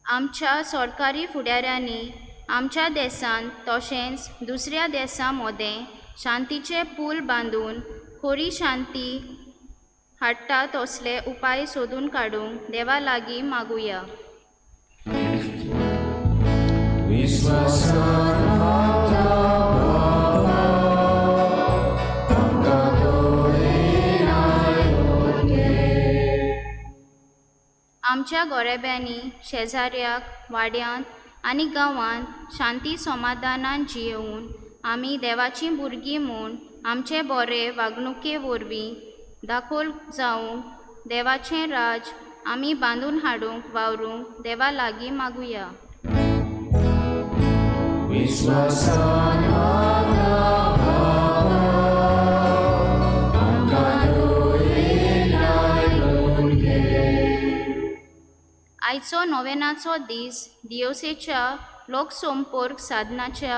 आमच्या सरकारी फुडाऱ्यांनी आमच्या देशांत तशेंच दुसऱ्या देशां मदें शांतीचे पूल बांदून खरी शांती हाडटा तसले उपाय सोदून काडूंक देवा लागीं मागुया. विश्वासान मागता बापा, आमकां दोळे आयकून घे. आमच्या गोरेब्यांनी शेजाऱ्याक, वाड्यांत आनी गांवांत शांती समाधानान जियेवन आमी देवाचीं भुरगीं म्हूण आमचे बरे वागणुके वरवीं दाखोल जावंक देवाचें राज आमी बांदून हाडूंक वावरूंक देवा लागीं मागुया. विश्वासान मागता बापा, आमकां दोळे आयकून घे. आयचो नोवेनाचो दीस दियोसेच्या लोकसंपर्क साधनाच्या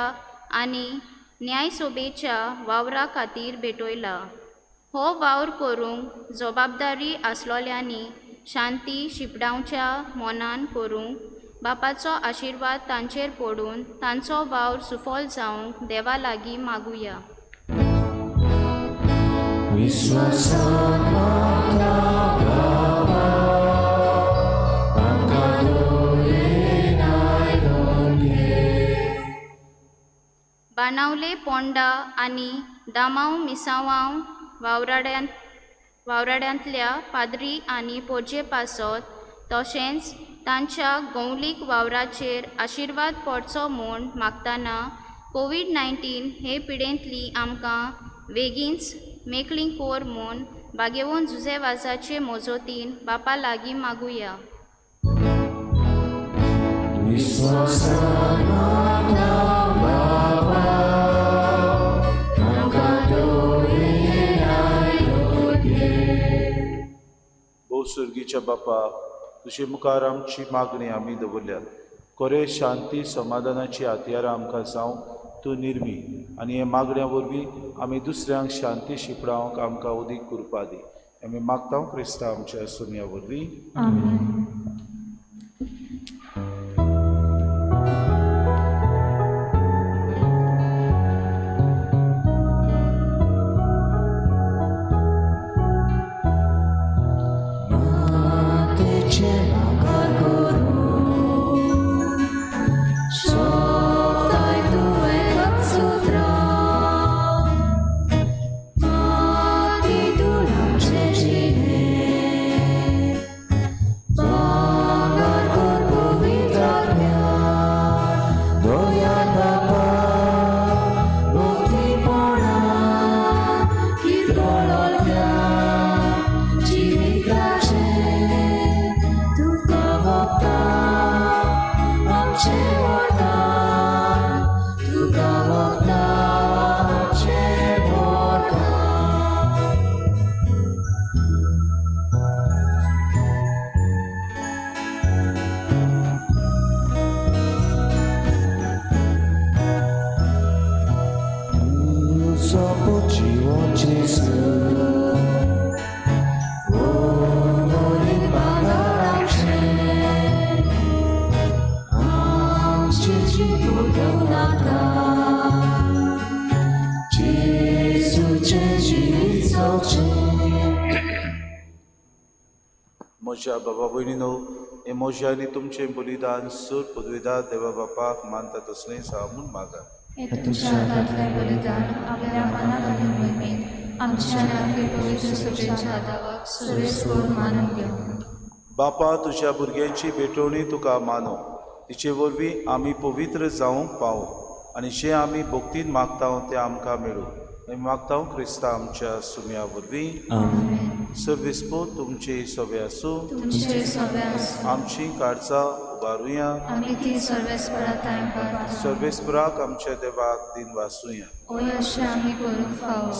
आनी न्यायसभेच्या वावरा खातीर भेटयला. हो वावर करूंक जबाबदारी आसलोल्यांनी शांती शिंपडावच्या मनान करूंक बापाचो आशिर्वाद तांचेर पडून तांचो वावर सुफल जावंक देवा लागीं मागुया. बाणावले पोंडा आनी दामांव मिसावांव वावराड्यांतल्या पाद्री आनी पोरजे पासत तशेंच तांच्या गौलीक वावराचेर आशिर्वाद पडचो म्हूण मागतना कोवीड-19 हे पिडेंतली आमकां वेगींच मेकळी कोर म्हूण बागेवन जुझे वाजाचे मजतीन बापा लागीं मागुया. भोव सुर्गीच्या बापा, तुजे मुखार आमची मागणी आमी दवरल्यात. कोरे शांती समाधानाची हत्यारां आमकां जावं तूं निर्मी आनी हे मागण्या वरवीं आमी दुसऱ्यांक शांती शिंपडावंक आमकां उदीक कृपा दी. आमी मागता क्रिस्ता आमच्या सुम्या वरवीं. म्हज्या बाबा भयणीनो, हे म्हजें आनी तुमचें बलिदान सूर पदवेदार देवा बापाक मानता तसलेंच हांव म्हूण मागा. तुमच्या हातांतलें बलिदान आपल्या मनाक आनी मोहिमेक आमच्या आनी आपले पवित्र सभेच्या दावाक सुरेस करून मानून घेवं. बापा, तुज्या भुरग्यांची भेटवणी तुका मानो, तिचे वरवीं आमी पवित्र जावंक पावो आनी जें आमी भक्तीन मागता तें आमकां मेळूं. आमी मागता क्रिस्ता आमच्या सुम्या वरवीं. सर्वेस्पोर तुमचे सवे आसूं. आमची काळजां उबारुया. सर्वेस्पराक आमच्या देवाक दिन वासुया.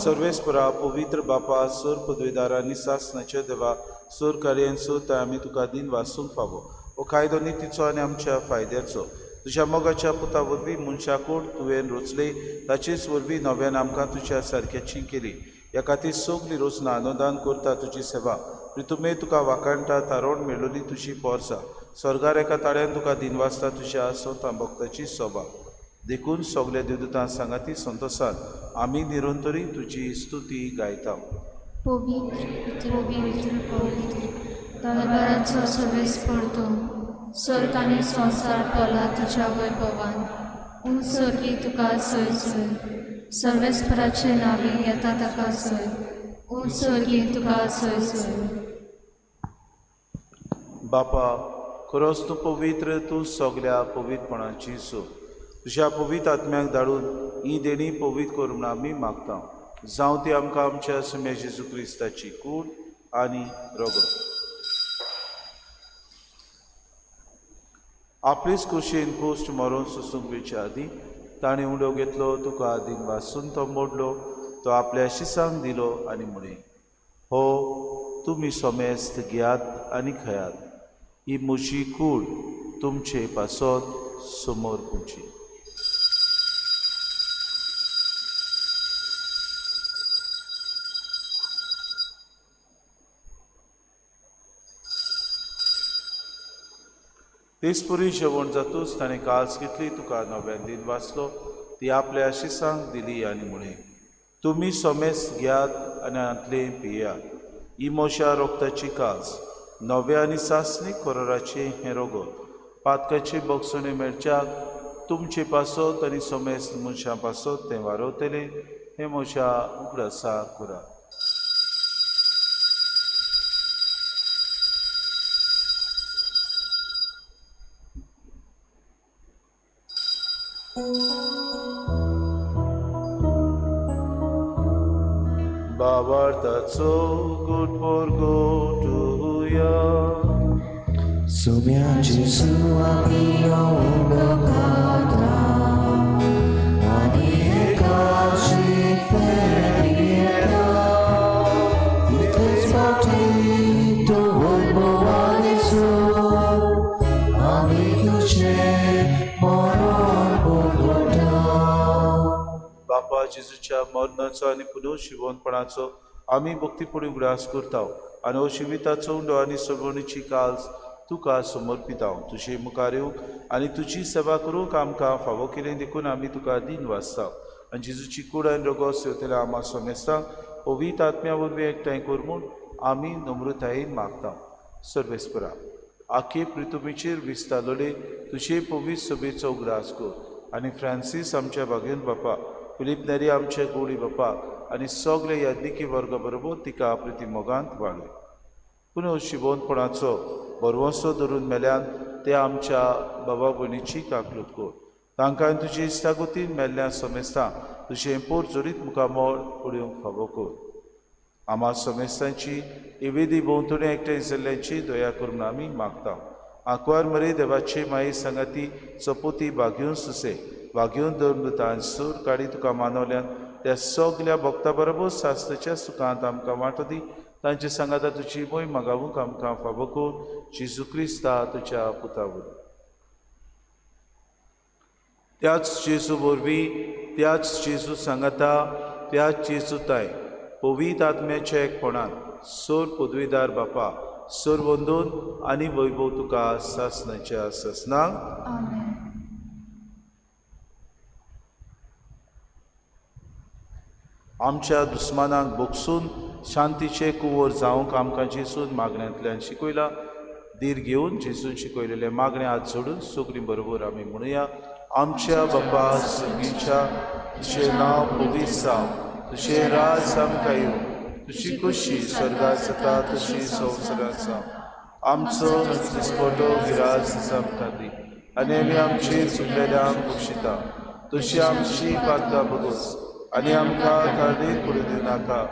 सर्वेस्परा पवित्र बापा, सर पदवेदार आनी सासनाच्या देवा, सर कार्यान सोद आमी तुका दिन वासूंक फावो. हो कायदो नितीचो आनी आमच्या फायद्याचो. तुज्या मोगाच्या पुता वरवीं मनशाकूड तुवें रोचले, ताचेच वरवीं नव्यान आमकां तुज्या सारक्याची केली. ह्या खातीर सगली रोचना अनुदान करता तुजी सेवा. प्रितुमे तुका वाखाणटा तारोण मेळोली तुजी पोरसा. स्वर्गार एका ताळ्यान तुका दिनवासता तुज्या संतां भक्ताची सोबा. देखून सगल्या देवदूतां सांगाती संतोसान आमी निरंतरी तुजी स्तुती गायता. पवित्र पवित्र पवित्र दरबाराचो सर्वेस पडतो, स्वर्ग आनी संवसार पला तुज्या वैभवान. उंच स्वर्गी तुका सय सय, सर्वेस्पराचे नांवी येता ताका सय. उंच स्वर्गी तुका सय सय. बापा, खरोच तूं पवित्र, तूं सगल्या पवित्रपणाची सो. तुज्या पवित्र आत्म्याक धाडून ही देणी पवित्र कर म्हूण आमी मागता. जावं ती आमकां आमच्या सुम्या जेजू क्रिस्ताची कूड आनी रोगत. आपलेच कुशीन कोश्ट मरोन सोसूंक वेचे आदीं ताणें उडो घेतलो, तुका दिन वासून तो मोडलो, तो आपल्या शिसांक दिलो आनी म्हळें, हो तुमी समेस्त घेयात आनी खायात, ही म्हजी कूड तुमचे पासत समोर पुची. तेचपरी जेवण जातूच ताणें कास घेतली, तुका नव्यान दिन वाचलो, ती आपल्या आशिसांक दिली आनी म्हळें, तुमी सोमेस घेयात आनी हांतलें पियात. ही म्हज्या रोगताची कास, नव्या आनी सासणीक कोरोराचें हें रोगत, पातकाचे बगसणे मेळच्याक तुमचे पासत आनी सोमेस मनशां पासत तें वारवतलें. हें म्हज्या उगडासा करात. बाबार्थाचो गुड पोरगोटुया सुम्या जेजू आमी उडकाता आनी एकाशी पेरियेता तितलेच फावटी तूं वैभवान येसून आमी तुजें मरण पोरगोटा. बापा जेजूच्या मरणाचो आनी पुनर्जिवनपणाचो आमी भक्तीपणी उगडास करता आनी हो जिविताचो उंडो आनी सोडवणीची काल्स तुका समर्पिता. तुजे मुखार येवंक आनी तुजी सेवा करूंक आमकां फावो केली देखून आमी तुका दिन वाचता. आनी जेजूची कूड आनी रोगोस येवतल्या आमा सोमेस्तांक पवित्र आत्म्या वरवीं एकठांय कर म्हूण आमी नम्रतायेन मागता. सर्वेस्परा आखे पृथ्वीचेर विस्तारलेले तुजे पवित्र सभेचो उगडास कर आनी फ्रांसीस आमच्या भाग्यन बापा, फिलीप नेरी आमच्या गोडी बापा आनी सगळे याज्ञिकी वर्गा बरोबर तिका प्रिती मोगांत वाडय. पुनः शिवोनपणाचो बरवंसो धरून मेल्यान ते आमच्या बाबा भयणीची काकलूत कर. तांकां तुजी इश्टागतीन मेल्ल्या समेस्तां तुजें पोर जोडीत मुखामळ उडोवंक फावो कर. आमा समेस्तांची इवेदी भोंवतणी एकठांय जाल्ल्याची दया करून आमी मागता. आंकवार मरे देवाचे माये सांगाती चपोती बागेवन सुसे वागेवन धर्मदूतान सूर काडी तुका मानवल्यान त्या सगल्या भक्ता बरोबर शास्त्राच्या सुखांत आमकां वांटो दी. तांचे सांगाता तुजी मोय मागावूंक आमकां फावो कर. जेजू क्रिस्ता तुज्या पुता वरवीं. त्याच जेजू वरवीं, त्याच जेजू सांगाता, त्याच जेजू ताय पवित्र आत्म्याच्या एकपणान सोर पदवीदार बापा सोर वंदून आनी वैभव तुका सासणाच्या सासणाक. आमच्या दुस्मानाक बोगसून शांतीचे कुंवर जावंक आमकां जेजून मागण्यांतल्यान शिकयला. धीर घेवन जेजून शिकयलेले मागणे हात जोडून सगळीं बरोबर आमी म्हणुया. आमच्या बापा सर्गीच्या, तुजें नांव पवित्र जावं, तुजें राज आमकां येवं, तुजी खुशी स्वर्गात जाता तशी संवसारांत जावं. आमचो दिसपटो गिरास आमकां दी आनी आमी आमचे चुकलेल्यांक बक्षिता तशी आमची पातकां बगोस आनी आमकां तारणेर पडूं दिवनाका,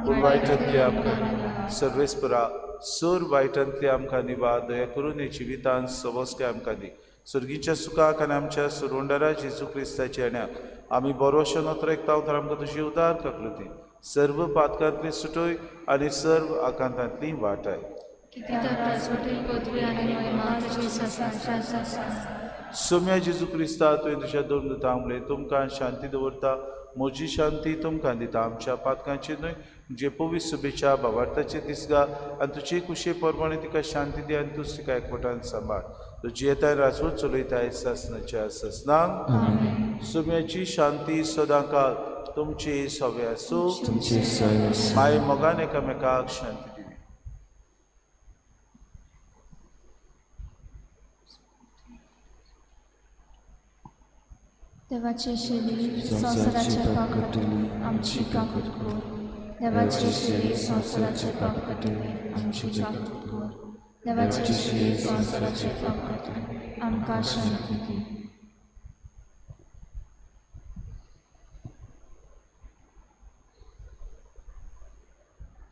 पूण वायटांतली आमकां. सर्वेस्परा सोर वायटांतली आमकां निवा, दया करून हे जिवितान सवस्काय आमकां दी. सर्गीच्या सुखाक आनी आमच्या सुरवंडारा जेजू क्रिस्ताच्या येण्याक आमी बरोशो नोतर एकता तर आमकां तुजी उदार काकलुती सर्व पातकांतली सुटोय आनी सर्व आकांतांतली वाटाय. सोम्या जेजू क्रिस्ता तुवें तुज्या दोन दुतांक म्हणलें, तुमकां शांती दवरता, म्हजी शांती तुमकां दिता. आमच्या पातकांची न्हय जे पवित्र सभेच्या भावार्थाचे दिसगा आनी तुजे कुशे प्रमाणे तिका शांती दी आनी तूं तिका एकवटान सांबाळ. तूं जियेताय राजवट चलयताय सासणाच्या सासणाक. सुम्याची शांती सदांकाळ तुमची सवे आसूं. माय मोगान एकामेकाक शांती दिवी. देवाचे शेली संवसाराचे पाप काडटली आमची काकूत कर. देवाचे शेली संवसाराचे पाप काडटली आमची काकूत कर. देवाचे शेली संवसाराचे पाप काडटली आमकां शांती दी.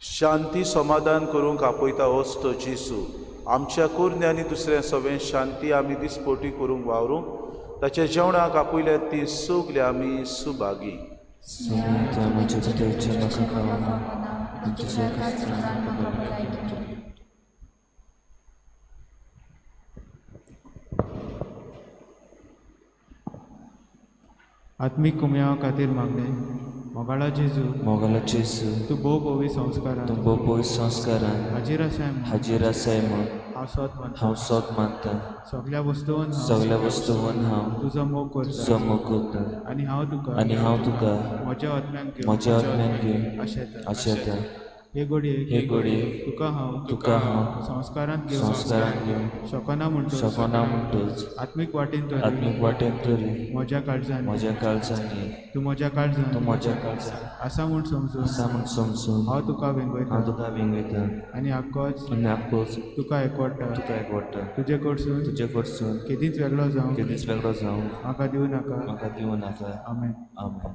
शांती समाधान करूंक आपयता होच तो जेजू. आमच्या कुर्णे आनी दुसऱ्या सगळें शांती आमी दिसपोटी करूंक वावरूंक ताच्या जेवणाक आपयल्या ती सगळी आमी सुभागी. आत्मीक कुमया खातीर मागणें. मोगाळा जेजू, मोगाळा जेजू, तूं भोव पवित्र संस्कारान, तूं भोव पवित्र संस्कारान हाजीर आसाय म्हूण, हाजीर आसाय म्हूण हांव सोद मानता, हांव सोद मानता. सगल्या वस्तून, सगल्या वस्तून हांव तुजो मोग करता, तुजो मोग करता. आनी हांव तुका, आनी हांव तुका म्हज्या आत्म्यान घेवन, म्हज्या आत्म्यान घेवन आशेता, आशेता. हे घडयेक, हे घडयेक तुका हांव, तुका हांव संस्कारांत घेवन, संस्कारांत घेवन शकना म्हणटच, शकना म्हणटच आत्मीक वाटेन तरी, आत्मीक वाटेन तरी म्हज्या काळजान, म्हज्या काळजांनी तूं म्हज्या काळजान, तूं म्हज्या काळजान आसा म्हूण समजून, आसा म्हूण समजून हांव तुका वेंगयता, हांव तुका वेंगयता. आनी आक्कोच, आनी आक्कोच तुका एकवडटा, तुका एकवडटा. तुजे कडसून, तुजे कडसून केदींच वेगळो जावंक, केदींच वेगळो जावंक म्हाका दिवं नाका, म्हाका दिवं नाका. आमेन. आमेन.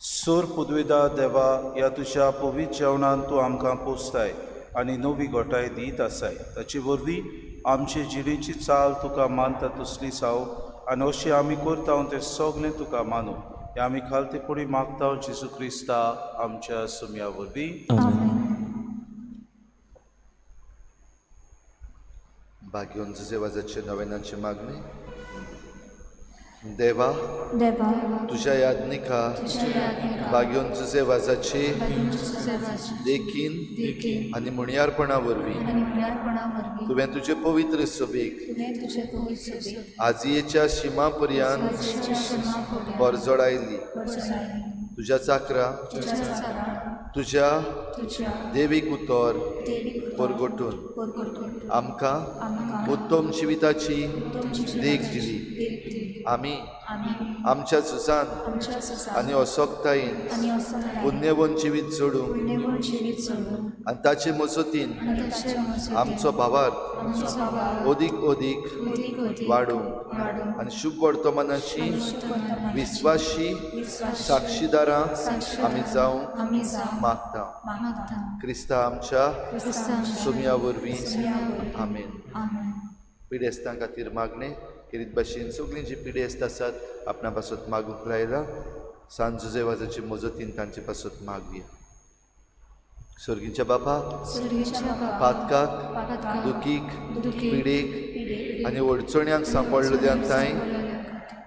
सोर पुदवेदा देवा, ह्या तुज्या पवित्र जेवणान तूं आमकां पोसताय आनी नवी गोठाय दीत आसाय. ताचे वरवीं आमचे जिणेची चाल तुका मानता तसली जावं आनी अशें आमी करता तें सगळें तुका मानू. हें आमी खालतेपणी मागता जेजू क्रिस्ता आमच्या सुम्या वरवीं. भाग्योन जुजेवाजाचे नवेनाचे मागणी. देवा, देवा, तुझ्या यादनिका भाग्योन जुजे वाजाची देखीन आनी मुणयारपणा वरवीं तुवें तुजे पवित्र सभेक आजयेच्या शिमा पर्यंत परजळायली. तुज्या चाकरा तुज्या देवीक उतर परगटून आमकां उत्तम जिविताची देख दिली. आमी आमच्या झुजान आनी असक्तायेन पुण्यवन जिवीत जोडूंक आनी ताचे मजतीन आमचो भावार्थ अदीक अदीक वाडोवंक आनी शुभ वर्तमानाची विस्वाशी साक्षीदारां आमी जावंक मागता. क्रिस्ता आमच्या सुमया वरवीं आमेन. पिडेस्तां खातीर मागणें खेरीत भाशेन सगळीं जी पिडेस्त आसात आपणा पासत मागूंक लायला. सांत जुजे वाजाचे मजतीन तांचे पासत मागया. सर्गीच्या बापा, पातकाक, दुखीक, पिडेक आनी अडचण्यांक सांपडलेल्यान तांय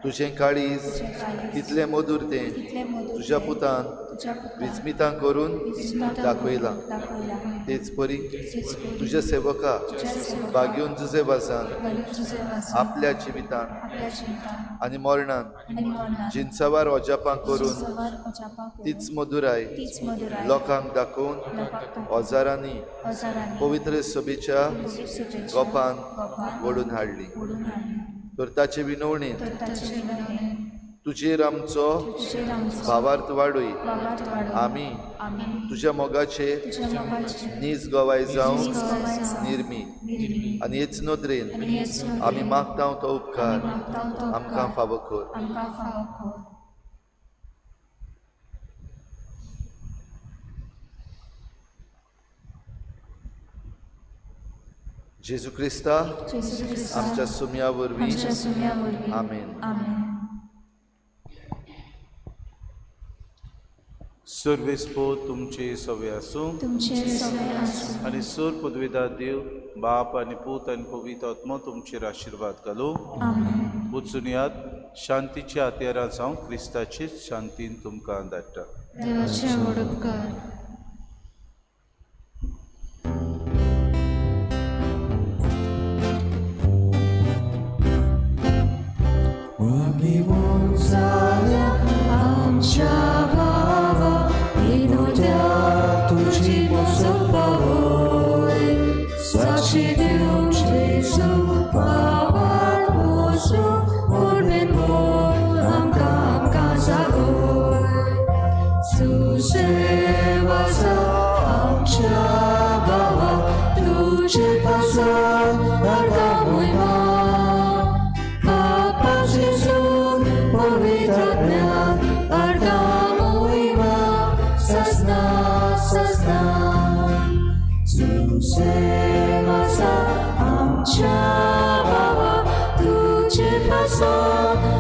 तुजें काळीज कितलें मधूर तें तुज्या पुतान विस्मितां करून दाखयलां. तेच परी तुज्या सेवका बागेवन जुजे वाजान आपल्या जिवितान आनी मरणान जिनसावार अजापां करून तीच मधुराय लोकांक दाखोवन हजारांनी पवित्र सभेच्या गोपान ओडून हाडली. तर ताचे विनवणेन तुजेर आमचो भावार्थ वाडय. आमी तुज्या मोगाचे नीज गवाय जावन निर्मी आनी हेच नदरेन आमी मागता तो उपकार आमकां फावो कर. जेजू क्रिस्ता आमच्या सुम्या वरवीं आमेन. सर्वेस्पो तुमचे सवे आसूं आनी सोर पदवेदार देव बाप आनी पूत आनी पवित्र आत्मो तुमचेर आशिर्वाद घालूं. वचून शांतीच्या हत्यारां जावं क्रिस्ताचेच शांतीन तुमकां धाडटा. देवाचे व्हड उपकार. Baba, tu che pasó.